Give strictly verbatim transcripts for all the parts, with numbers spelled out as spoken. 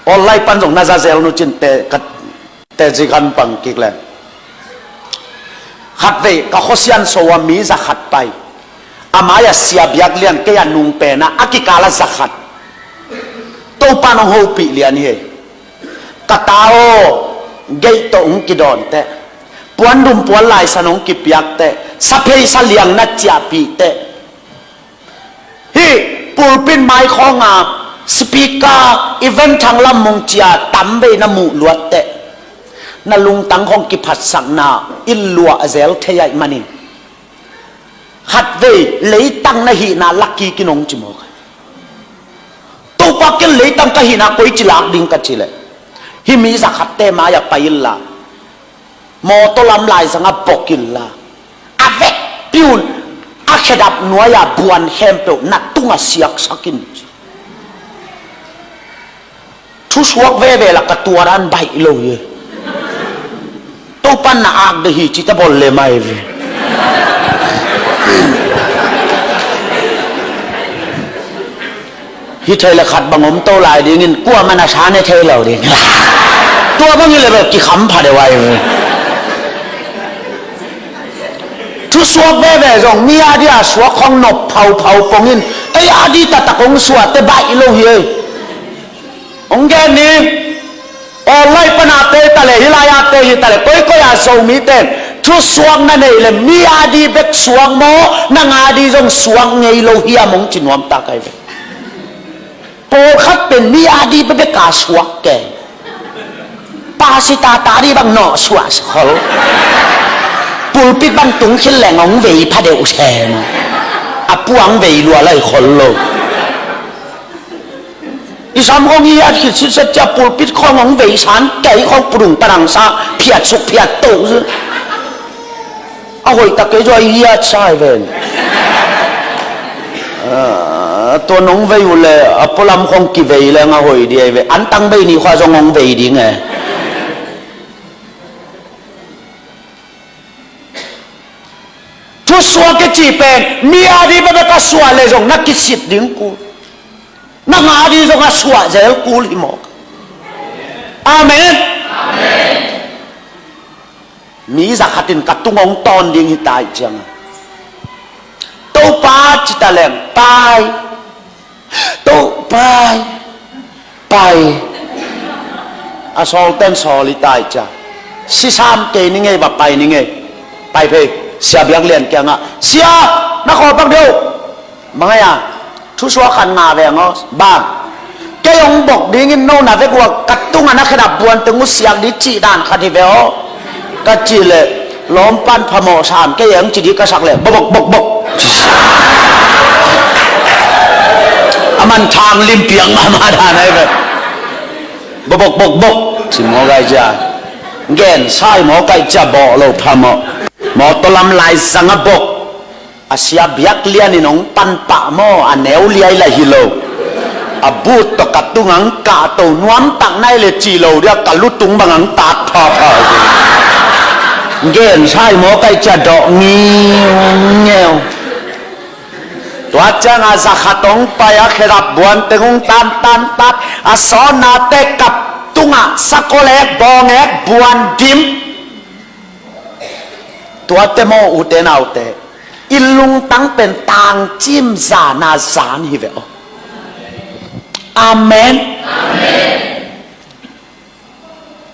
Online pan zong na za zel nu cin te ka te zi kan pang kik le. Khatvei ka khuasian so a mi za khat pai. A mai-ah Sia Biak Lian kei a nung pen a, a kikal a za khat. Topa nong hopih lian hi. Ka ta aw, gate tawh hong kidawn teh, puandum puanlaisan hong kipiak teh, saphei saliang na ciahpih teh, hih pulpit mai khawng a speaker event thang lam mong cia tam vei na muh luat teh, na lungtang khawng kiphatsakna i luah zel thei ahih manin, khatvei leitang na hihna laki kinong ci mawk. Topa, ken leitang ka hihna koici lak ding ka ci leh, hih mi za khatte mai-ah pai inla, mawtaw lam laizang a bok inla, a vekpi un a khedap nuai-a buan khempeuh na tungah siaksak in ci. Thusuak veve la ka tuaran baih lo hi. Topa na ak de hi ci ta bol le mai ve. Hi thei le khat bang om to lai dingin kuamah na sa ne thei lo ding. Tua bang hi le bel kikham pha de vai ve. Thusuak veve zong mi a dia suak khong nop phauphau pongin, ei a di taktak hong suah te baih lo hi ei. Hong gen ni. Online pan a te hi ta le, hih lai a te hi ta le, koikoi a Zomi ten thusuak na neih le mi a di bek suak maw, nang a di zong suak ngei lo hiam hong ci nuam ta kai ve. Pawlkhat pen mi a di bek a suak ke. Pastor ta di bang nawh suah khol. Pulpit bang tung khin leng hong vei pha deuh se maw. A puang vei lua lai khol lo. I sam khong i hiat khit sitset cia pulpit khong hong vei san kei khong pudung tanang sa phiat suk phiat to. A hoih tak kei zua i hiat sa hi ven. Ah, tua nong vei uh le a pualam khong kivei leng a hoih di ahi ve. Antang vei ni khua zong hong vei ding e. Thusuak i cih pen mi a di bek a suah le zong na kisit ding kul. Nang a di zong a suah zel kul hi mawk. Amen. Mi za khat in ka tung hong tawn ding hi ta ih ciang a, Topa ci ta leng pai. Topa pai. A sawlten sawl hi ta ih ciang, sisam kei ni ngei, va pai ni ngei. Pai phei. Sia Biak Lian kiangah, Sia, na khawlpak deuh. Bang ai a, thusuak khat ngah veng aw. Bang? Kei hong bok dingin no na vek uh a ka tungah na khedap buanteng uh siak ding cih dan khat hi ve aw, ka cih leh, lawmpan phamawh sam kei hong ci ding ka sak leh, bok bok bok bok. A man thang lim piang mahmah dan ahi ve. Bok bok bok bok. Ci maw kai cia. Gen sai maw kai cia bawh lo phamawh. Mawtaw lam laizang a bok. A Sia Biak Lian in hong pan pah maw, a neu liai lah hi lo. A but tawh ka tungah hong kahto nuamtak nai le cih lo dia, ka lutung bang hong tak phapha. Gen sai maw kai cia dawh ngiungeu. Tua ciangah za khat hong pai a khedap buanteng hong tantantat, a sawnnate kap tungah sakawlek bawngek buan dim. Tuate maw ute naute, i lungtang pen tangcim zana zan hi ve aw. Amen.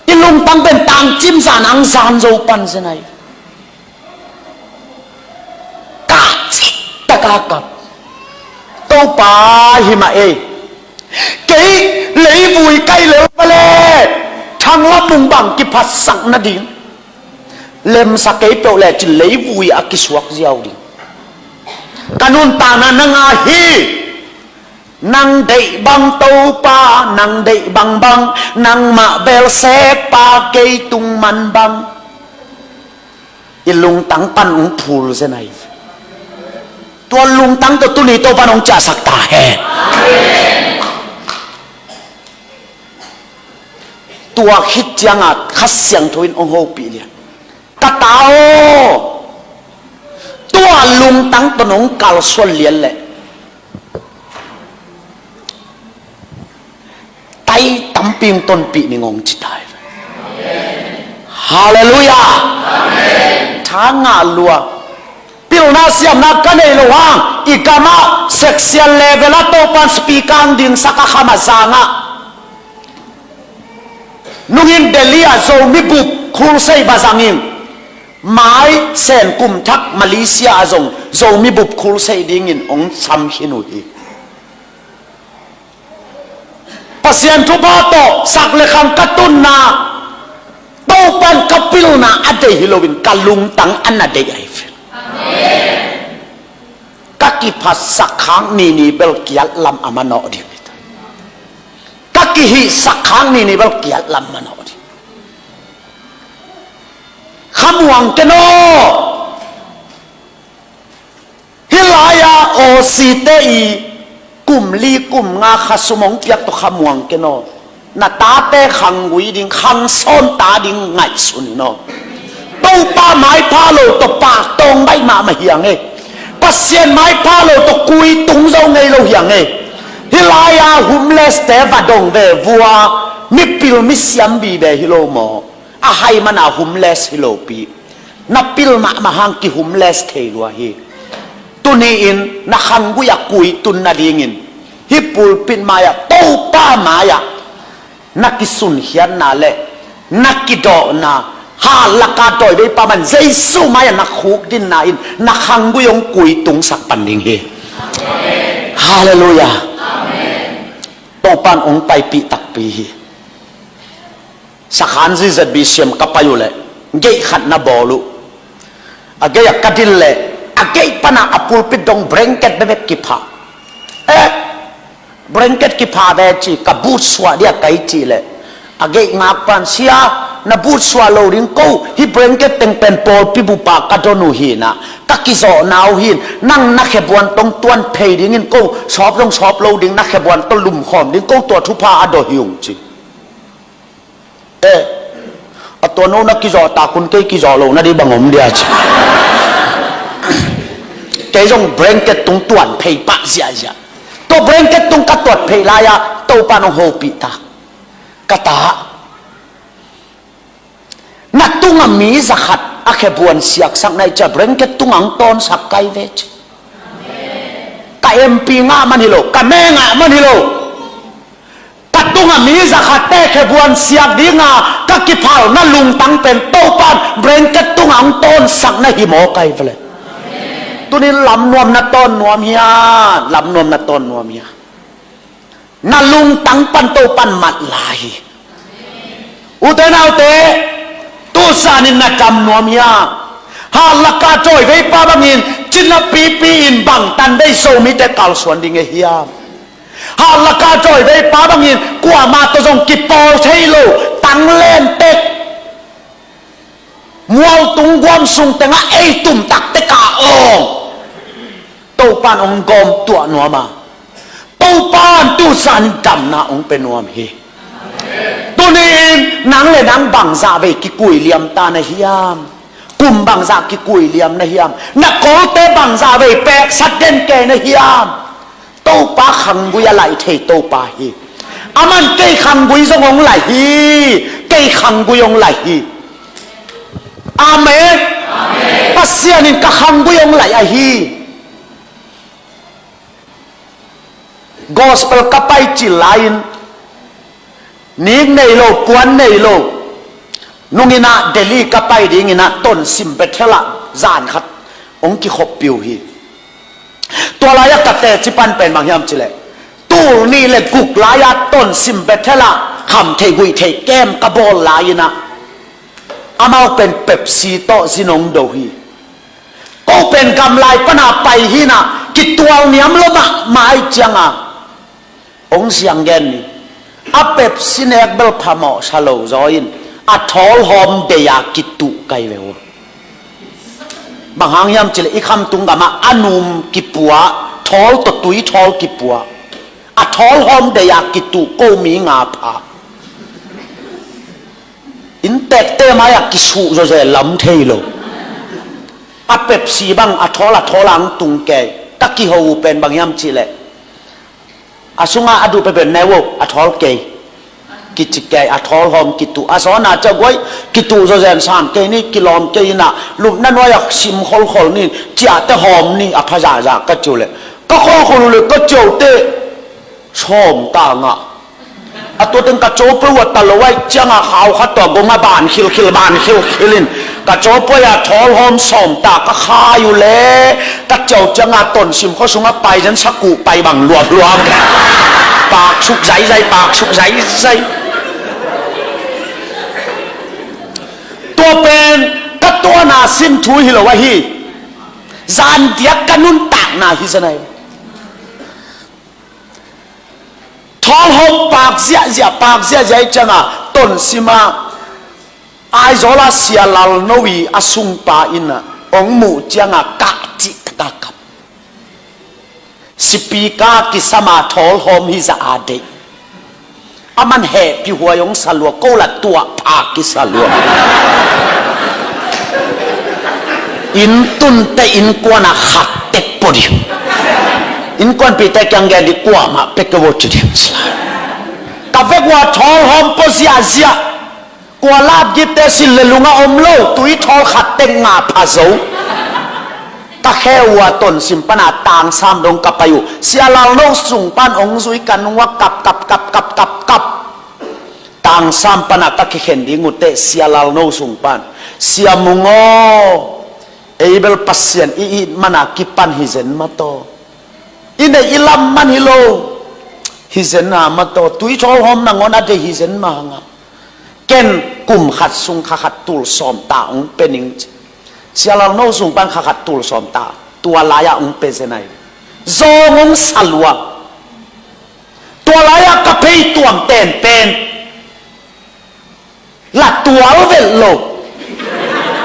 I lungtang pen tangcim zana ang zan zo pan zenai. Kah cik taka kap. Topa hi mah ei. Kei leivui kai lel pale, thanglam mung bang kiphatsak nading, lemsa kei peuh le cin leivui a kisuak ziau ding. Ka nuntakna nang a hi. Nang deih bang Topa, nang deih bangbang, nangmah bel sekpa kei tung man bang. I lungtang pan ung phul zen ahi. Tua lungtang tawh tuni Topa nong ciahsak ta hen. Tua khit ciangah Kha Siangtho in ong hopih lian. Ka ta aw, tua lungtang tawh nong kalsuan lian leh, tai tam ping tonpih ning hong ci tai. Halleluiah. Tha ngah lua. Pilna siamna ka nei lo hang i gamah sexual level ah Topan speaker ang dingsak a kham a zangah nungin Delhi ah Zomi bup khulsei bazangin mai sen kum thak Malaysia ah zong Zomi bup khulsei dingin hong sam khin uh hi. Pasian thupha tawh sak le khang ka tunna Topan ka pilna a deih hi loin ka lungtang a na deih ahi ve. Ka kiphatsak khak nini bel kiat lam a manawh ding hi ta. Ka kihihsak khak nini bel kiat lam manawh ding. Khamuang ken aw. Hih lai-a Aussie te i kum li kum nga khasum hong piak tawh khamuang ken aw. Na tate khanggui ding, khangsawn ta ding ngaihsun in aw. Topa maipha lo tawh paktawng baih mahmah hiang e. Pasian maipha lo tawh kuitung zo ngei lo hiang e. Hih lai-a homeless te va dong ve vua, mipil misiam vive hi lo maw? A hai mana homeless hi lopi. Na pil mahmah hang ki homeless thei lua hi. Tuni-in na khanggui a kuitun nadingin hih pulpit mai-ah Topa mai-ah na kisunkhiatna le na kidawhna, hallaka dawiveipa man Jesu mai-ah na khukdinna in na khanggui hong kuitungsak pan ding hi. Halleluiah. Topan hong paipih takpi hi. Sakhan Z Z B siam ka pai uh leh gate khat na bawl uh. A gate ah ka dil leh a gate pana a pulpit dong blanket bekbek kipha. Eh, blanket kipha ve ci, ka boot suah dia kai ci leh a gate ngakpan, "Sia, na boot suah lo ding ko, hih blanket teng pen pawlpi bupa ka don uh hi na, ka kizawhna uh hi, nang na khebuan tong tuan phei dingin ko sawp zong sawp lo ding, na khebuan tawh lumkhawm ding ko, tua thupha a dawh hi ung," ci. Eh, a tua no na kizawh tak un kei kizawh lo nading bang om dia ci. Kei zong blanket tung tuan phei pah ziahziah. Tua blanket tung ka tuat phei lai-a Topa nong hopih ta. Ka ta. Na tungah mi zakhat a khebuan siaksak na hih ciang blanket tungah hong tawnsak kai ve ci. Ka M P ngah man hi lo, ka me ngah man hi lo. Ka tungah mi zakhatte khebuan siak dinga ka kiphalna lungtang pen Topan blanket tungah hong tawnsak na hi maw kai vele. Tunin lam nuam na tawn nuam hia, lam nuam na tawn nuam hia. Na lungtang pan Topan mat lai hi. Ute naute, tu sanin na dam nuam hia? Hallaka dawiveipa bangin cina pipi in bangtan vei Zomite kalsuan ding e hiam? Hallaka dawiveipa bangin kuamah tawh zong kipawl thei lo, tanglen tek, mualtung guam sung tengah ei tum taktek a awng. Topan hong gawm tuah nuam a, Topan tu sanin damna hong pia nuam hi. Tuni-in nang le nang bangzah vei kikui liam ta na hiam? Kum bangzah kikui liam na hiam? Na kolte bangzah vei peksak den kei na hiam? Topa khanggui a laih thei Topa hi. Aman kei khanggui zong hong laih hi. Kei khanggui hong laih hi. Amen. Pasian in ka khanggui hong laih ahi. Gospel ka pai cil lai-in nik nei lo, puan nei lo, nungin ah Delhi ka pai dingin ah Tonsim Bethel ah zan khat hong kikhoppi uh hi. Tua lai-ah ka teci pan pen bang hiam cileh, tul nih le guk lai-ah Tonsim Bethel ah khamtheih guihtheih kem ka bawl lai-in ah amau pen Pepsi tawh zin hong do hi. Ko pen gamlai pana pai hi-in ah kitual niam lo mahmah ahih ciangin hong siang gen ni. A Pepsi nek bel phamawh sa lo zaw in a thawl hawm deih a kituh kai ve uh. Bang hang hiam cileh i khamtung gamah a num kipua, thawl tawh tui thawl kipua, a thawl hawm deih a kituh ko mi nga pha. Inntekte mai-ah kisuh zawzen lam thei lo. A Pepsi bang a thawl a thawl ang tung kei. Ka kiho uh pen bang hiam cihleh, a sungah a duh peuhpeuh ne uh, a thawl kei. kici kei a, thawl hawm kitu a, sawn a ciah guai kitu zawzen san kei ni, kilawm kei ina, lupna nuai a sim kholkhol ni, ciahte hawm ni, a pha zahzah ka ciu le, ka kholkhol uh le ka ciaute sawm ta ngah. A tua teng ka cawpoi uh a ta lo aih cianga khau khat tua gong a ban khilkhil ban khilkhil in ka cawpoi a thawl hawm sawm ta ka khai uh le ka ciau cianga Tonsim khua sungah paizen sakuh pai bang luapluap. Paksuk zaizai, paksuk zaizai. Tua pen ka tuana sin thu hi lo ahi. Zandiak ka nuntakna hi zen ahi. Thawl hawm pak ziahziah, pak ziahziah i cianga Tonsim a Aizawl a Sia Lal No i a sungpa ina ong muh cianga kah cih taka kap. Sipika kisama thawl hawm hi zah a deih. Aman hehpih huai ong salua, ko la tuah pha kisalua. Inn tunte innkuana khat tek pua ding. Innkuanpihte kiang gen ding, kuamah pek kei vo ci ding. Ka vek ua thawl hawm pua ziahziah. Kua lapgipte sin le lungah om lo, tui thawl khat tek ngah pha zo. Ka khe ua Tonsim pana Tangsam dong ka pai uh. Sia Lal No sung pan ong zui ka nung ua kap kap kap kap kap kap. Tangsam pana ka kikhen ding uh teh Sia Lal No sung pan, Sia Mung aw, ei bel Pasian i it mana kipan hi zen mataw. I neih i lam man hi lo. Hi zen a mataw, tui thawl hawm nangawn a deih hi zen mah hanga. Ken kum khat sung kha khat tul sawm ta ong pe ning ci. Sia Lal No sung pan kha khat tul sawm ta, tua lai-ah ong pe zen ahi. Zawng ong salua. Tua lai-ah ka phei tuam ten pen la tual vet lo,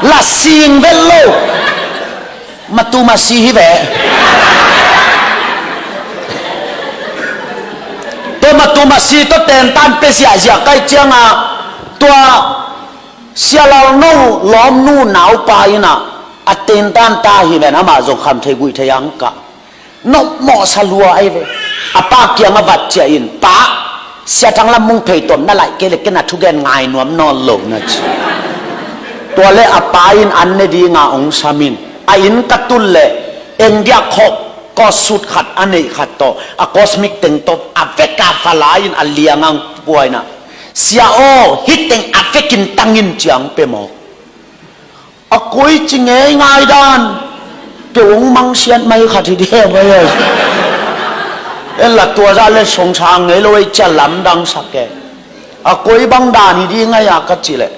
la sing vet lo. Matu masi hi ve. Tua matu masi tua tentan pe ziahziah kai cianga tua Sia Lal No lawmnu naupa ina a tentan ta hi ven, amah zong kham thei guih thei ang kah. Nopmawh salua ahi ve. A pa kiang a vat ciah in, pa, Sia Thang Lam Mung phei tuam na laih kei le ken a thugen ngai nuam nawn lo na ci. Tua le a pa in an ne dinga ong sam in, a inn ka tun le eng diak khawk, kawsut khat a neih khat tawh a cosmic teng tawh a veka fa lai in a lianga ong puaina. Sia aw, hih teng a vekin tangin ciang pe maw? A koi ci ngei ngai dan. Peuh ong mangsiat mai khat hi dia mai ai. En la tua zah le song sang ngei lo ei cia lamdang sak e. A koi bang dan hi di ngai a ka ci le.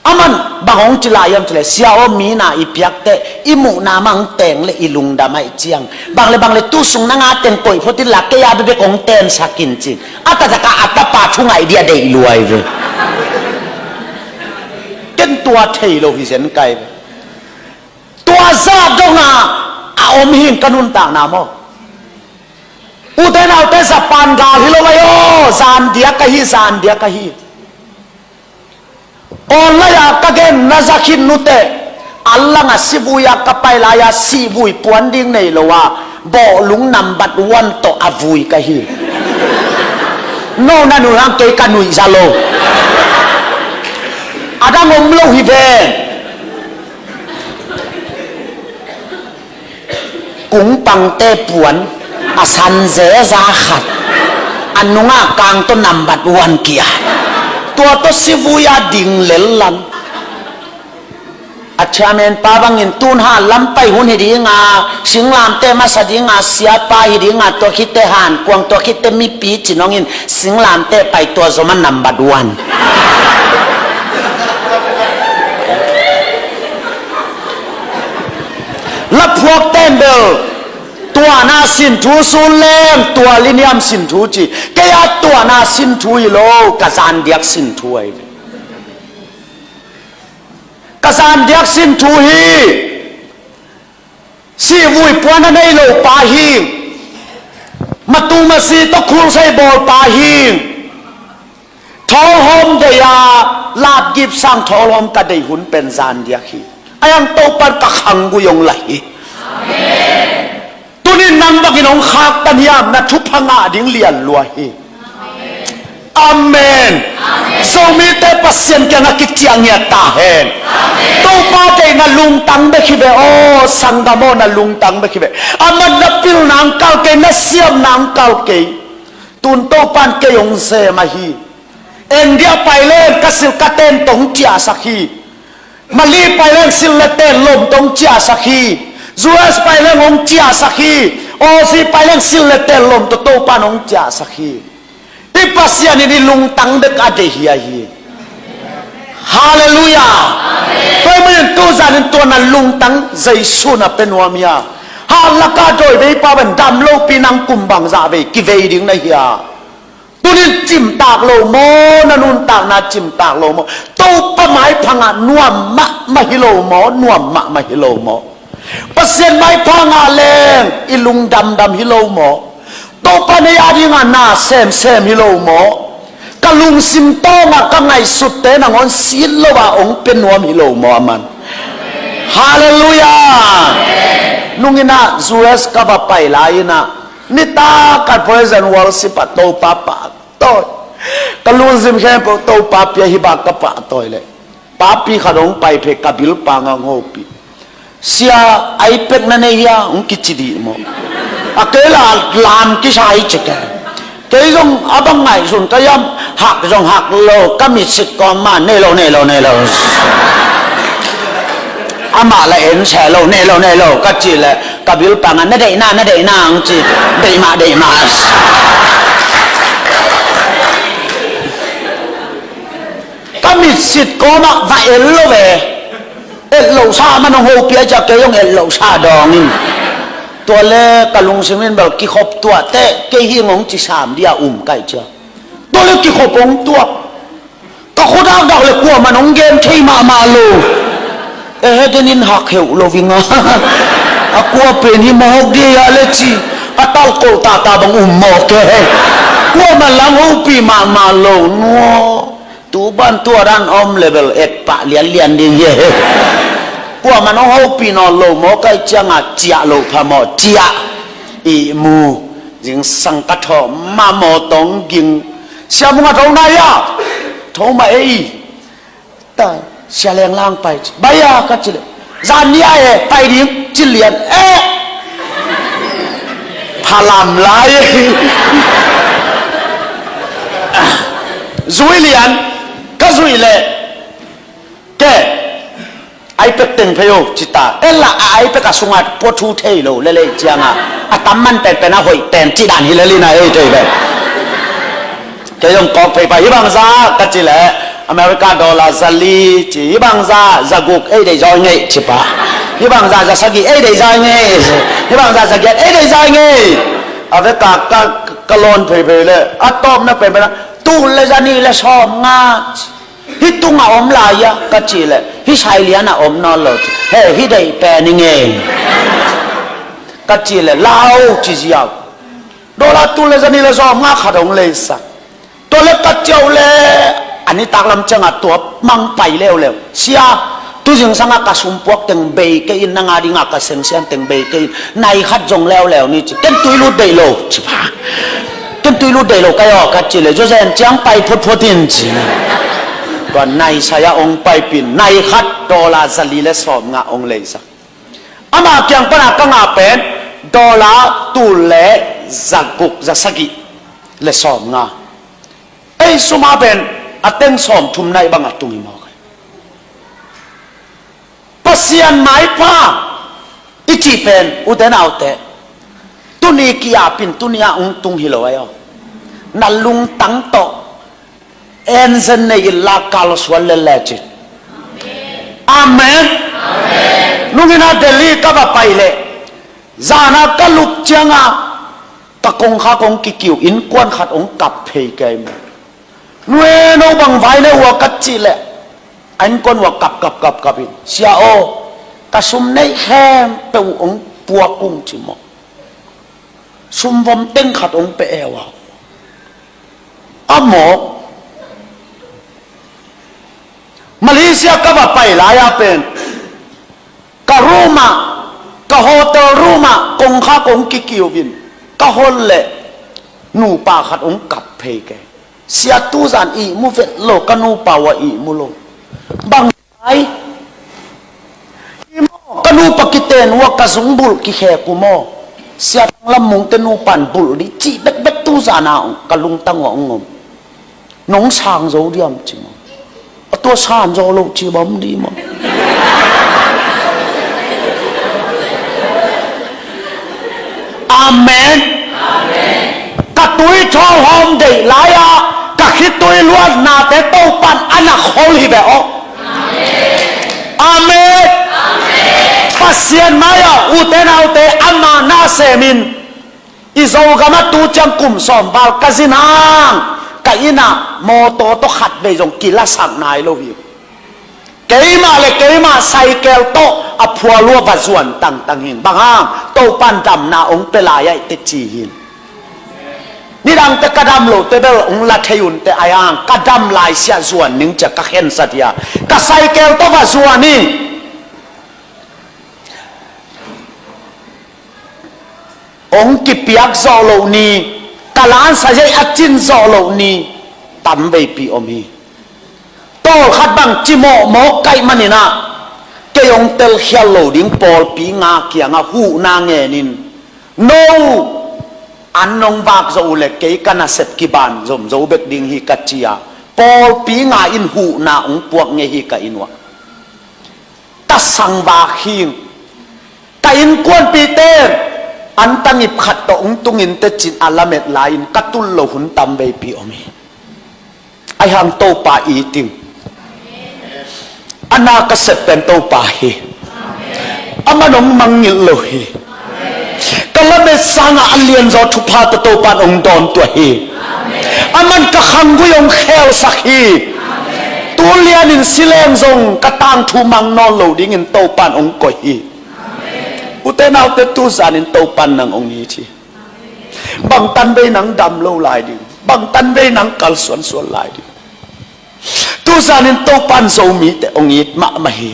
Aman bang ong ci lai am ci le, sia aw, mi na i piak teh i muhna mang teng le i lungdam ai ciang. Bang le bang le tu sung na nga teng koih photin la kei a bebek ong ten sakin cin. A taktak a a tapa thu ngaih dia deih luai ve. Ken tua thei lo hi zen kai ve. Tua zah donga a om hing ka nuntakna maw? Ute naute, Japan gal hi lo ai aw, zan diak ka hi, zan diak ka hi. Online a ka gen na za khin nute, a langa sivui a ka pai lai a sivui puan ding nei lo a, bawhlung nambat one tawh a vui ka hi. No na nuih hang kei ka nuih za lo. A dang om lo hi ven. Kungpangte puan a san zeza khat, a nunga kang tawh nambat one kia. Tua tawh sivui a ding lel lan. A chairman pa bangin tun ha lam pai hun hi dinga, singlamte masa dinga, siapa hi dinga, tua khitte hankuang, tua khitte mipi ci nongin singlamte pai tua zoma nambat one. Laphuak ten bel tuana sin thu sun leng, tua liniam sin thu ci. Kei a tuana sin thu hi lo, ka zan diak sin thu ahi. Ka zan diak sin thu hi. Sihvui puan a nei lo pa hing. Matu masi tawh khulsai bawl pa hing. Thawlhawm dei a, lapgip sang thawlhawm ka dei hun pen zan diak hi. A yang Topan ka khanggui hong la hi. Tunin nang bangin hong khaktan hiam, na thupha ngah ding lian lua hi. A Amen. Zomite Pasian kiangah kiciah ngiat ta hen. Topa deih na lungtang bek hi ve aw, sanggam aw, na lungtang bek hi ve. Amah na pilna ang kal kei, na siamna ang kal kei. Tun Topan kei hong sem ahi. India pai leng ka silh ka ten tawh hong ciahsak hi. Mali pai leng silh le ten lom tawh hong ciahsak hi. U S pai leng hong ciahsak hi. Aussie pai leng silh le ten lom tawh Topan hong ciahsak hi. I Pasian in i lungtang bek a deih hi ahi. Halleluiah. Tua ahih manin tuzan in tua na lungtang Jesu na pia nuam hi a. Hah lak a dawi veipa bang dam lopi nang kum bangzah vei kivei ding na hi a. Tunin cimtak lo maw, na nuntakna cimtak lo maw? Topa maipha ngah nuam mahmah hi lo maw, nuam mahmah hi lo maw? Pasian maipha ngah leng i lungdamdam hi lo maw? Topa nei a dingah na semsem hi lo maw? Ka lungsim tawngah ka ngaihsutte nangawn sit lo a hong pia nuam hi lo maw a man? Halleluiah. Nungin ah U S ka va pai lai-in ah nitak a praise and worship ah Topa pahtawi. Ka lungsim khempeuh Topa pia hi bak ka pahtawi leh papi khat hong pai phei ka bilpang ah hong hopih. Sia, ai pek na nei hia, hong kici dih maw? A kei la lam kisa hi ci ke. Kei zong a bang ngaihsun ka hiam, hak zong hak lo, ka mitsit kawm mah nei lo, nei lo, nei lo. Amah la en seh lo, nei lo, nei lo ka cih leh ka bilpang ah na deihna, na deihna hong ci. Deih mah, deih mah. Ka mitsit kawm ah va en lo ve. Et loh sa man hong hopih a, ciah kei hong et loh sa dawng in. Tua le ka lungsim in bel kikhop tuah teh kei hing hong ci sam dia um kai cia. Tua le kikhop hong tuah. Ka khua dakdak le kuaman hong gen thei mahmah lo. E he den in hak heuh lo ving a. A kua pen hi mawk dia le ci. A talkoh tata bang um mawk e. Kuaman lang hopih mahmah lo nua. Tu ban tua dan om level et pah lianlian ding hi. Kuaman hong hopih nawn lo maw, kai ciangah ciah loh pha maw, ciah. Ihmu zingsang ka thawh mah maw tong ging. Sia mungah tho nai a, tho mah ei. Ta, Sia Leng Lang pai ci. Bai a ka ci leh. Zan ni a e, pai ding, ci lian. Eh! Phalam lai. Zui lian, ka zui leh. Ke, ai pek teng phei o, ci ta. Eh la, a ai pek a sungah pua thu thei lo, lelei ciangah. A tam man penpen a hoih pen, ci dan hi lelina ei thei pen. Kei zong kawk phei pa, hi bangza, ka ci leh, America dollar za li, ci, hi bangza, za guk, ei dei zoi ngei, ci pa. Hi bangza, za sagih, ei dei zoi ngei, ci. Hi bangza, za giat, ei dei zoi ngei. A vek a ka, ka lawn phei phei leh, a tawpna pen pen a, tul le za nih le sawm nga, ci. Hi tungah om lai a, ka ci leh, hi sailian a om nawn lo, ci. He, hi dei pen i ngei. Ka ci leh, lau, ci ziau. Dollar tul le za nih le sawm nga khat hong leisak. Tua le ka ciau le, a nitak lam ciangah tua mang pai leuleu. Sia, tu zingsangah ka sumpuak teng bei kei in, nang a dingah ka sengsian teng bei kei in, nai khat zong leuleu ni ci. Ken tui lut deih lo, ci pha. Ken tui lut deih lo kai aw, ka ci le, Jozen ciang pai phutphut in ci. Tua nai sai-ah hong paipih in, nai khat dollar za li le sawm nga hong leisak. Ama kiang pana ka ngah pen dollar tul le za guk za sagih le sawm nga. Ei sum a pen a teng sawm thum naih bang a tung hi mawk. Pasian maipha i cih pen, ute naute, tuni ki-ap in tuni ah hong tung hi lo ahi aw. Na lungtang tawh enzen nei in la kal suan lel le cin. Amen. Nungin a Delhi ka va pai leh, zan a ka lup ciangah ka kongkhak hong kikiu, innkuan khat hong kap phei kei maw. Nueno bang vai ne uh a ka cih leh, a innkuan uh a kap kap kap kap in, Sia aw, ka sum neih khempeuh uh hong puak ung ci maw. Sumvom teng khat hong pia e uh a. A maw. Malaysia ka va pai lai-a pen, ka room ah, ka hotel room ah kongkhak hong kikiu in, ka hon leh nupa khat hong kap phei kei. Sia, tuzan ihmu vet lo, ka nupa uh a ihmu lo. Bang ai? Ihmu, ka nupa kiten uh a ka zungbulh kikhek uh maw? Sia, Thang Lam Mungte nupan bulh dih cih bekbek tuzan a ka lungtang uh a hong om. Nong sang zo diam ci maw? A tua sang zo lo ci bang di maw? Amen. Ka tui thaw hawm deih lai-ah ka khitui luatnate Topan a na khol hi beh aw. Amen. Pasian mai-ah ute naute, ama na semin. I Zogam ah tu ciang kum sawm val ka zin hang ka inn ah mawtaw tawh khatvei zong kilasak nai lo hi. Keimah le keimah saikel tawh a phual uh a va zuan tangtang hi. Bang hang? Topan damna hong pia lai-ah i teci hi. Nidangte ka dam lote bel hong la thei un teh, ai hang ka dam lai siah zuan ning ci-a ka khensat hi a, ka saikel tawh va zuan hi. Hong kipiak zawh loh ni, ka lansa zeih a cin zawh loh ni tamveipi om hi. Tawlkhat bang cimawhmawh kaih maninah kei hong telkhial lo ding pawlpi nga kiangah huhna ngenin, no, an nong vak zo uh le kei ka nasep kiban zom zo bek ding hi ka ci-a, pawlpi nga in huhna hong puak ngei hi ka inn uah. Ka sang vak hi. Ka innkuanpihte an tangip khat tawh hong tungin tecin a lamet lai-in ka tul lo hun tamveipi om hi. Ai hang Topa it ing. A na ka sep pen Topa hi. Aman hong mangngilh lo hi. Ka lamet sangah a lianzaw thupha tawh Topan hong dawntuah hi. Aman ka khanggui hong khelsak hi. Tu lianin sileng zong ka tangthu mang nawn lo dingin Topan hong koih hi. Ute naute, tuzanin Topan nang hong it hi. Bangtan vei nang dam lo lai ding, bangtan vei nang kalsuansuan lai ding. Tuzanin Topan Zomite hong it mahmah hi.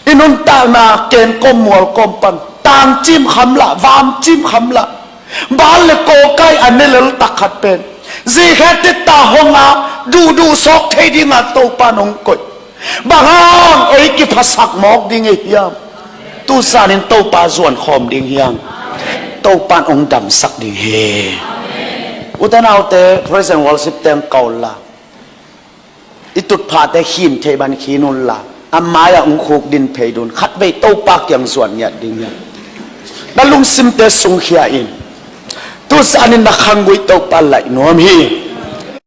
I nuntakna kenkawm mualkawm pan tangcim kham lah, vamcim kham lah. Baal le kawkai a ne lel tak khat pen zikhe titta hong a duhduh sawk thei dinga Topan hong koih. Bang hang ei kiphasak mawk ding ei hiam? Tuzanin Topa zuan khawm ding hiam? Topan hong damsak ding hi. Ute naute, praise and worship teng kawl la. I tutphahte khin thei ban khin unla, a mai-ah hong khuk din phei dun, khatvei Topa kiang zuan ngiat ding hiam? Na lungsimte sungkhia in. Tuzanin na khanggui Topa laih nuam hi.